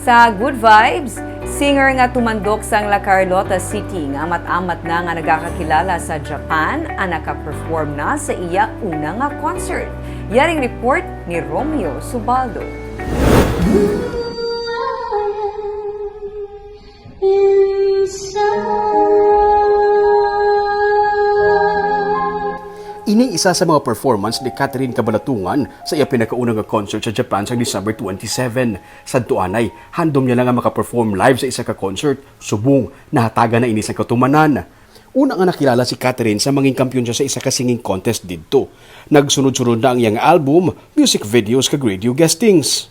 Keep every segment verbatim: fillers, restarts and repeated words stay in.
Sa Good Vibes, singer nga tumandok sang La Carlota City nga amat-amat na nga nagakakilala sa Japan ang nakaperform na sa iya una nga concert. Yaring report ni Romeo Subaldo. Ini isa sa mga performance ni Catherine Kabalatungan sa iya pinakauna nga concert sa Japan sa December twenty-seven. Sadto anay, handom niya lang nga makaperform live sa isa ka concert. Subong, nahatagan na ini sang katumanan. Una nga nakilala si Catherine sa mangin kampiyon siya sa isa ka singing contest didto. Nagsunod-sunod na ang iyang album, music videos, kag radio guestings.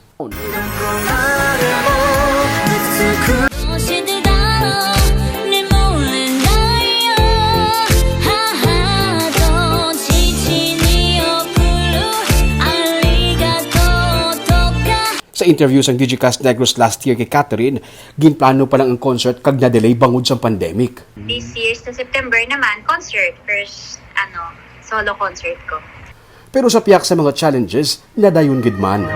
Sa interview sang Digicast Negros last year kay Catherine, ginplano pa lang ang concert kag na-delay bangod sang pandemic. This year sa September naman, concert, first, ano, solo concert ko. Pero sa pihak sa mga challenges, nadayon gid man.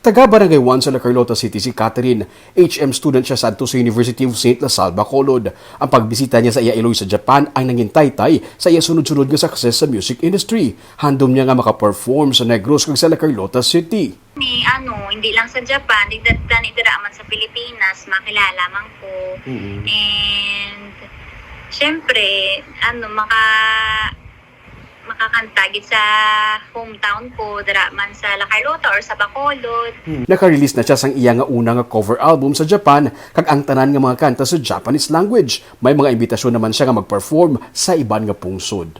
Taga Barangay one sa La Carlota City si Catherine. H M student siya sadto sa University of Saint La Salle, Bacolod. Ang pagbisita niya sa iya iloy sa Japan ang nangin taytay sa iya sunod-sunod nga success sa music industry. Handom niya nga makaperform sa Negros kag sa La Carlota City. Ni, ano, hindi lang sa Japan, di, da-, dani dira man sa Pilipinas, makilala man ko. Mm. And, syempre, ano, maka-, makakanta gid sa hometown ko, dira man sa La Carlota or sa Bacolod. Naka-release na siya sang iya nga una nga cover album sa Japan, kag ang tanan nga mga kanta sa Japanese language. May mga imbitasyon naman siya nga mag-perform sa iban nga pungsod.